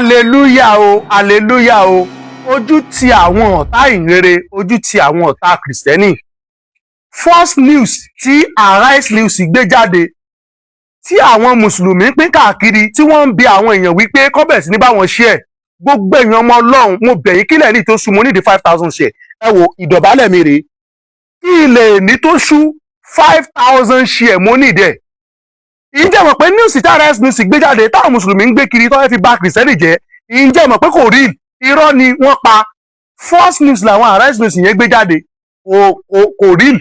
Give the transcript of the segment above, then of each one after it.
Hallelujah o, hallelujah o. Ojú ti àwọn ọ̀tá ìhìnrere, ojú ti àwọn ọ̀tá Kìrìsìtẹ́nì. First news tí Arise News gbé jáde, tí àwọn Mùsùlùmí pín káàkiri, tí wọ́n ń bi àwọn èèyàn wípé kó bẹ̀rẹ̀ sí ní bá wọn share. Gbogbo èèyàn ọmọ Ọlọ́run, mo bẹ̀ yín, kílẹ̀ ní tó ṣú, mo nídìí 5,000 share. Ẹ wo ìdọ̀bálẹ̀ mi rèé. Kí ilẹ̀ ní tó ṣú, 5,000 share mo nídìí ẹ̀. Ǹjẹ́ mọ̀ pé news tí Arise News gbé jáde, táwọn Mùsùlùmí ń gbé kiri tó fẹ́ fi bà Kìrìsìtẹ́nì jẹ́, ǹjẹ́ mọ̀ pé kò rí? Irọ́ ni wọ́n pa. False news làwọn Arise News yẹn gbé jáde, kò rí.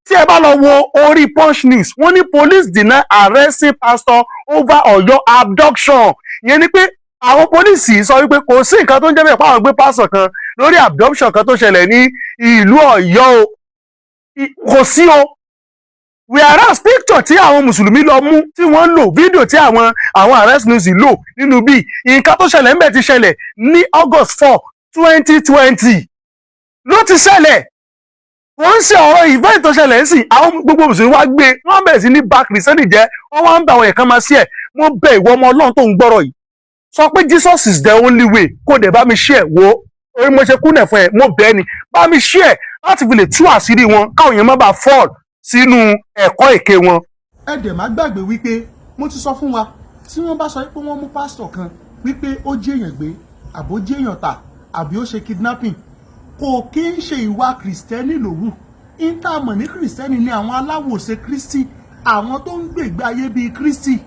Tí ẹ bá lọ wo orí Punch News, wọ́n ní police deny arresting pastor over Ọ̀yọ́ abduction. Ìyẹn ni pé àwọn pólísì sọ wípé kò sí nǹkan tó ń jẹ́ bẹ́ẹ̀ pàwọn gbé pásítọ̀ kan lórí abduction kan tó ṣẹlẹ̀ ní ìlú Ọ̀yọ́ o. Kò sí o. Whereas picture tí àwọn Mùsùlùmí lọ mú, tí wọ́n ń lò, fídíò tí àwọn Arise News lò nínú bíi nǹkan tó ṣẹlẹ̀ ńbẹ̀ ti ṣẹlẹ̀ ní August 4, 2020 ló ti ṣẹlẹ̀. Wọ́n ń ṣe ọ̀rọ̀ event tó ṣẹlẹ̀ ń sìn. Àwọn gbogbo Mùsùlùmí wá gbé, wọ́n bẹ̀rẹ̀ sí ní bà Kìrìsìtẹ́nì jẹ́. Wọ́n wá ń bẹ àwọn èèyàn kan máa sí ẹ̀. Wọ́n bẹ ìwọ ọmọ Ọlọ́run tó ń gbọ́rọ̀ yìí, sọ pé "Jesus is the only way", kó dẹ̀ bá mi share. Wo orí mo ṣe kúnlẹ̀ fún ẹ, mo bẹ̀ ẹ́ ni, bá mi share láti fi lè tú àṣírí wọn, káwọn èèyàn má bàa fall sínú ẹ̀kọ́ èké wọn. Ẹ dẹ̀ má gbàgbé wípé mo ti sọ fún wa, tí wọ́n bá sọ pé wọ́n mú pásítọ̀ kan wípé ó jí èèyàn gbé, àbó jí èèyàn tà, àbí ó ṣe kidnapping, kò kí ń ṣe ìwà Kìrìsìtẹ́nì lòwù. Ìta mọ̀ ní Kìrìsìtẹ́nì ni àwọn aláwòṣe Kristi, àwọn tó ń gbègbè ayé bíi Kristi.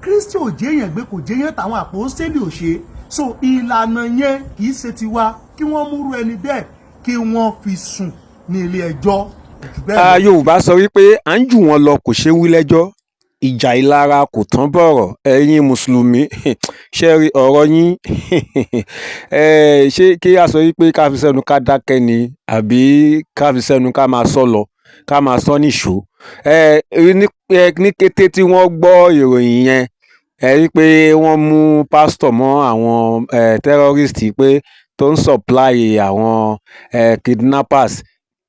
Kristi ò jí èèyàn gbé, kò jí èèyàn tàwọn àpòstélì ò ṣe. So ìlànà yẹn kì í ṣe tiwa. Kí wọ́n múrú ẹni bẹ́ẹ̀, kí wọ́n fi sùn ní ilé ẹjọ́ jù bẹ́ẹ̀ lọ. Yorùbá sọ wípé à ń jù wọ́n lọ kò ṣeé wí lẹ́jọ́, ìjà ìlara kò tán bọ̀rọ̀. Ẹ̀yin Mùsùlùmí, ṣe rí ọ̀rọ̀ yín, ṣé kí a sọ wípé ká fi sẹ́nu ká dákẹ́ ni, àbí ká fi sẹ́nu ká máa sọ lọ, ká máa sọ nìṣó? Ní kété tí wọ́n gbọ́ ìròyìn yẹn, ẹ rí pé wọ́n mú pásítọ̀ mọ́ àwọn terrorist pé tó ń supply àwọn kidnappers,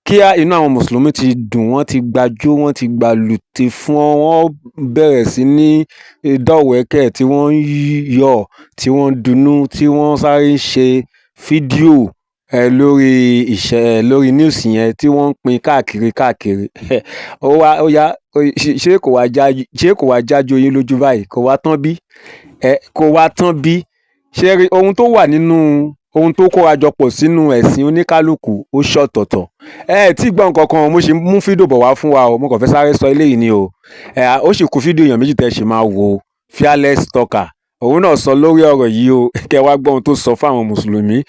kíá inú àwọn Mùsùlùmí ti dùn, wọ́n ti gbàjó, wọ́n ti gbàlù ti fún wọn, bẹ̀rẹ̀ sí ní dọ̀wẹ́kẹ̀, tí wọ́n ń yọ̀, tí wọ́n ń dunnú, tí wọ́n sáré ń ṣe fídíò lórí ìṣe, lórí news yẹn, tí wọ́n ń pín káàkiri káàkiri. Ó wá ó yá, ṣé kò wá jájú yín lójú báyìí? Kò wá tán bí ẹ kò wá tán bí? Ṣé rí ohun tó wà nínú ohun tó kóra jọ pọ̀ sínú ẹ̀sìn oníkálukú, ó ṣọ̀tọ̀tọ̀. Ẹ tí gbọ́ nǹkan kan, mo ṣe mú fídíò bọ̀ wá fún wa o. Mo kàn fẹ́ sáré sọ eléyìí ni o. Ẹ ó sì kú fídíò èèyàn méjì tẹ́ ṣì máa wò. Fearless Talker, òun náà sọ lórí ọ̀rọ̀ yìí o. Kẹ́ wá gbọ́ ohun tó sọ fún àwọn Mùsùlùmí,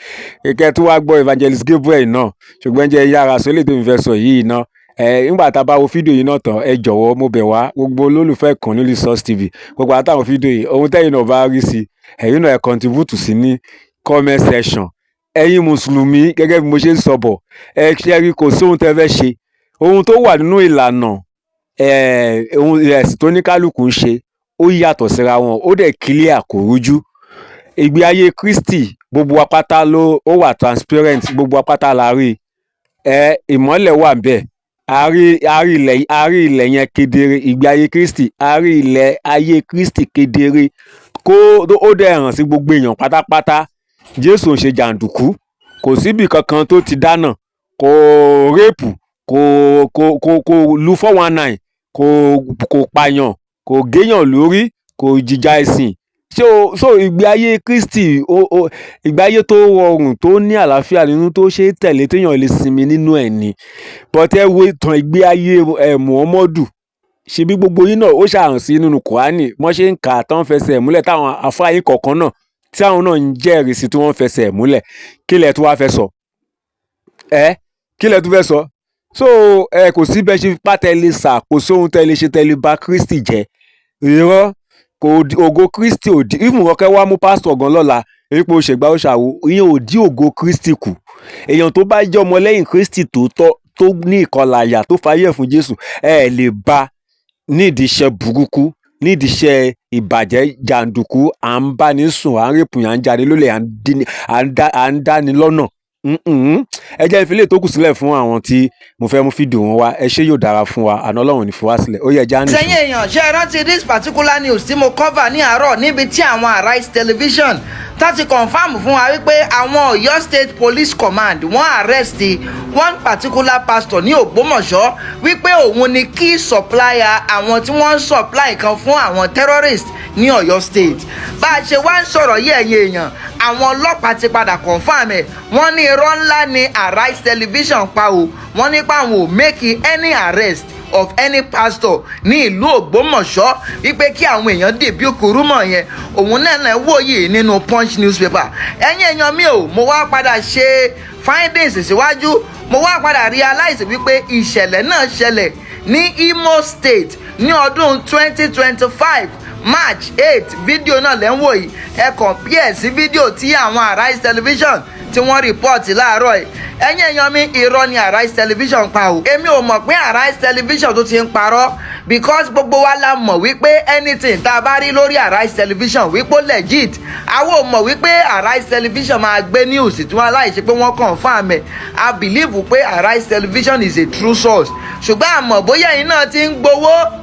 kẹ́ tó wá gbọ́ Evangelist Gabriel náà. Ṣùgbọ́n jẹ́ yára sọ eléyìí tó ń fẹ́ sọ yìí náà. Ẹ nígbà tá a bá wo fídíò yìí náà tán, ẹ jọ̀wọ́, mo bẹ̀ wá, gbogbo olólùfẹ́ ìkànnì Resource TV, gbogbo àtàwọn fídíò yìí, ohun tẹ́yin náà bá rí sí, ẹ̀yin náà ẹ contribute sí ní comment section. Ẹ̀yin Mùsùlùmí, gẹ́gẹ́ bí mo ṣe ń sọ bọ̀, ẹ ṣe rí, kò sí ohun tẹ́ fẹ́ ṣe. Ohun tó wà nínú ìlànà ohun ẹ̀sìn tó ní kálukú ń ṣe, ó yàtọ̀ síra wọn, ó dẹ̀ clear, kò rújú. Ìgbé ayé Kristi, gbogbo wa pátá ló ó wà transparent, gbogbo wa pátá la rí ẹ. Ìmọ́lẹ̀ wà ńbẹ̀, a rí ilẹ̀, a rí ilẹ̀ yẹn kedere. Ìgbé ayé Kristi, a rí ilẹ̀ ayé Kristi kedere, kó ó dẹ̀ hàn sí gbogbo èèyàn pátápátá. Jésù ò ṣe jàǹdùkú, kò síbì kankan tó ti dáná, kò rape, kò lu 419, kò pààyàn, kò géèyàn lórí, kò jìjà ẹ̀sìn. So ìgbé ayé Kristi, ìgbé ayé tó rọrùn, tó ní àlàáfíà nínú, tó ṣe é tẹ̀lé, téèyàn lè sinmi nínú ẹ̀ ni. But ẹ wo ìtàn ìgbé ayé Muhammadu, ṣebí gbogbo yín náà ó ṣàhàn sí nínú Kùránì, wọ́n ṣe ń kà á tán, fẹsẹ̀ múlẹ̀, táwọn àfáà yín kọ̀ọ̀kan náà, tí àwọn náà ń jẹ́rìí sí, tí wọ́n fẹsẹ̀ múlẹ̀. Kí lẹ tún wá fẹ́ sọ? Ẹ kí lẹ tún fẹ́ sọ? So ẹ kò sí bẹ́ẹ̀ ṣe pátẹ́lẹ̀ sà, kò sóhun tẹ́lẹ̀ ṣe tẹ́lẹ̀ bá Kristi jẹ́. Irọ́, kò ògo Kristi ò dí. Even kẹ́ wá mú pásítọ̀ gan lọ́la ipò ṣègbà ó ṣàwò, ìyẹn ò dí ògo Kristi kù. Èèyàn tó bá jẹ́ ọmọlẹ́yìn Kristi tòótọ́, tó ní ìkọlà àyà, tó fayé ẹ̀ fún Jésù, ẹ lè bá nídìí iṣẹ́ burúkú, nídìí iṣẹ́ ìbàjẹ́, jàǹdùkú, à ń bá ní sùn, à ń rape, à ń jalè lólè, à ń dáni lọ́nà. Ẹ jẹ́ ìfilẹ̀ tó kù sílẹ̀ fún àwọn tí mo fẹ́ mú fídíò wọn wá. Ẹ ṣé, yóò dára fún wa. Àná Ọlọ́run ò ní fi wá sílẹ̀. Ó yẹ já nìṣó. Sẹ́yìn èèyàn, ṣe é rántí this particular news tí mo cover ní àárọ̀, níbi tí àwọn Arise Television tá ti confirm fún wa wípé àwọn Ọ̀yọ́ State Police Command, wọ́n arrest one particular pastor ní Ògbómọ̀ṣọ́, wípé òun ni key supplier àwọn tí wọ́n ń supply kan fún àwọn terrorists ní Ọ̀yọ́ State? Bá a ṣe wá ń sọ̀rọ̀ yìí, ẹ̀yin èèyàn, àwọn ọlọ́pàá ti padà confirm ẹ̀. Wọ́n ní irọ́ ńlá ni Arise Television pa o. Wọ́n ní pé àwọn ò make any arrest of any pastor ní ìlú Ògbómọ̀ṣọ́, wípé kí àwọn èèyàn dìbí rumour yẹn. Òun náà wò yìí nínú Punch newspaper. Ẹ̀yin èèyàn mi ò, mo wá padà ṣe findings síwájú, mo wá padà realize wípé ìṣẹ̀lẹ̀ náà ṣẹlẹ̀ ní Imo State ní ọdún 2025 March 8. Fídíò náà lẹ́ ń wò yìí. Ẹ compare sí fídíò tí àwọn Arise Television tí wọ́n report láàárọ̀ yìí. Ẹ̀yin èèyàn mi, irọ́ ni Arise Television pa o. Èmi ò mọ̀ pé Arise Television tó ti ń parọ́, because gbogbo wa la mọ̀ wípé anything tá a bá rí lórí Arise Television, wípé ó legit. Àwọn ò mọ̀ wípé Arise Television máa gbé news tí wọ́n láì ṣe pé wọ́n confirm ẹ̀. I believe pé Arise Television is a true source, ṣùgbọ́n àmọ́ bóyá ẹ̀yin náà ti ń gbowó,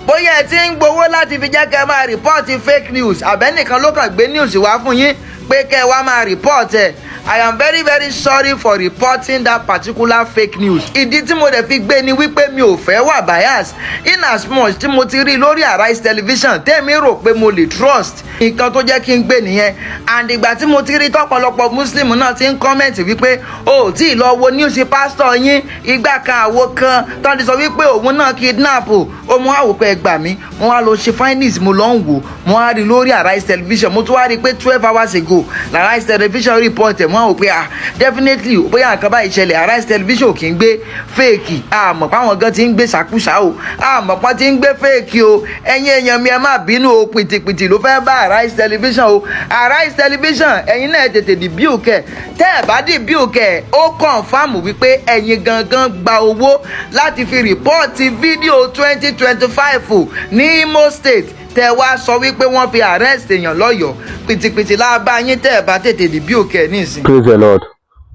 bóyá ẹ ti ń gbowó láti fi jẹ́ kẹ́ ẹ máa report fake news, àbẹ́nìkan ló kàn gbé news wá fún yín pé kẹ́ ẹ wá máa report ẹ̀. I am very, very sorry for reporting that particular fake news. Ìdí tí mo dẹ̀ fi gbé ni wípé mi ò fẹ́ wà bias, in as much tí mo ti rí lórí Arise Television, tẹ́mi rò pé mo lè trust. Nǹkan tó jẹ́ kí n gbé nìyẹn. And ìgbà tí mo ti rí tọ́pọ̀lọpọ̀ Muslim náà ti ń comment wípé o ò tí ì lọ wo news pastor yín, ìgbà kan, àwo kan tó ti sọ wípé òun náà kidnap o, ó mú àwòkọ́ ẹgbà mi. Mo wá lọ ṣe findings, mo lọ ń wò, mo wá rí lórí Arise Television. Mo tún wá rí pé 12 hours ago Arise Television report ẹ̀. Mo wá wò pé, ah, definitely, bóyá nǹkan báyìí ṣẹlẹ̀. Arise Television ò kì í gbé fake. Àmọ́ páwọn gan ti ń gbé ṣàkúṣà o, àmọ́ pọ́n ti ń gbé fake o. Ẹ̀yin èèyàn mi, ẹ má bínú o. Pìtìpìtì ló fẹ́ bá Arise Television o. Arise Television, ẹ̀yin náà tètè debunk ẹ̀. Tẹ́ ẹ̀ bá debunk ẹ̀, ó confirm wípé ẹ̀yin gangan gba owó láti fi report fídíò 2025 ní Imo State tẹ́ wá sọ wípé wọ́n fi arrest èèyàn lọ́yọ̀ọ́. Pìtìpìtì lábá yín tẹ́ ẹ̀ bá tètè debunk ẹ̀ nísìn. Praise the Lord.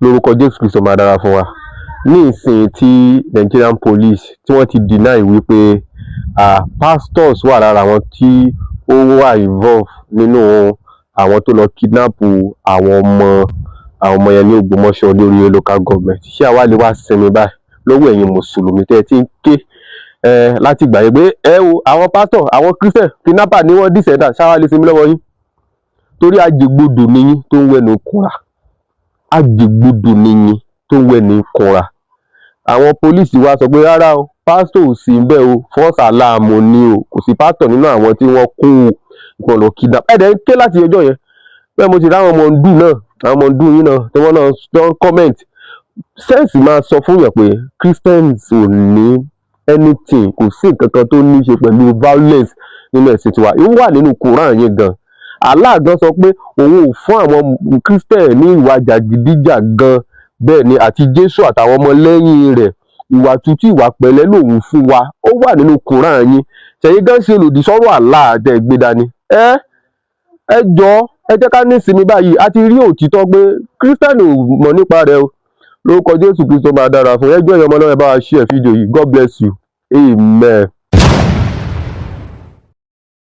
Lórúkọ Jésù Kristo, máa dára fún wa. Ní ìsìn tí Nigerian police tí wọ́n ti deny wípé pastors wà lára àwọn tí ó wà involve nínú àwọn tó lọ kidnap àwọn ọmọ yẹn ní Ògbómọ̀ṣọ́ lórí local government, ṣé àwa lè wá sinmi báyìí lọ́wọ́ ẹ̀yin mùsùlùmí tẹ́ ẹ ti ń ké ẹ láti gbà yẹn pé ẹ wo àwọn pastor, àwọn Christian kidnapper ni wọ́n descendant? Ṣáwa lè sinmi lọ́wọ́ yín? Torí àjẹgbodò níyín tó ń wẹnu kunra, àjẹgbodò níyín tó ń wẹnu kunra. Àwọn pólísì wa sọ pé rárá o, pásítọ̀ ò sí bẹ́ẹ̀ o, false alarm ni o, kò sí pásítọ̀ nínú àwọn tí wọ́n kó o ìpọ̀n lọ kidnap. Ẹ̀dẹ̀ ń ké láti ọjọ́ yẹn. Bẹ́ẹ̀ mo ti rí àwọn ọmọ ndú náà, àwọn ọmọ ndú yín náà tí wọ́n náà tó ń comment. Sense máa sọ fún yàn pé Christians ò ní anything, kò sí nǹkan kan tó ní í ṣe pẹ̀lú violence nínú ẹ̀sìn tiwa. Ó wà nínú Quran yẹn gan. Allah gan sọ pé òun ò fún àwọn Christian ní ìwà jàgídíjàgan. Bẹ́ẹ̀ ni àti Jésù àtàwọn ọmọlẹ́yìn rẹ̀, ìwà tútù, ìwà pẹ̀lẹ́ lòun fún wa. Ó wà nínú Quran yín. Ṣẹ̀yìn gan ṣe lòdì sọ́rọ̀ Allah tẹ́ gbé dání. Ẹ jọ, ẹ jẹ́ ká ní ìsinmi báyìí. A ti rí òtítọ́ pé Christian ò mọ̀ nípa rẹ̀ o. Lórúkọ Jésù Kristo, máa dára fún ẹ. Jọ̀ọ́, ẹ̀yin ọmọ náà, ẹ bá wa share fídíò yìí. God bless you, amen.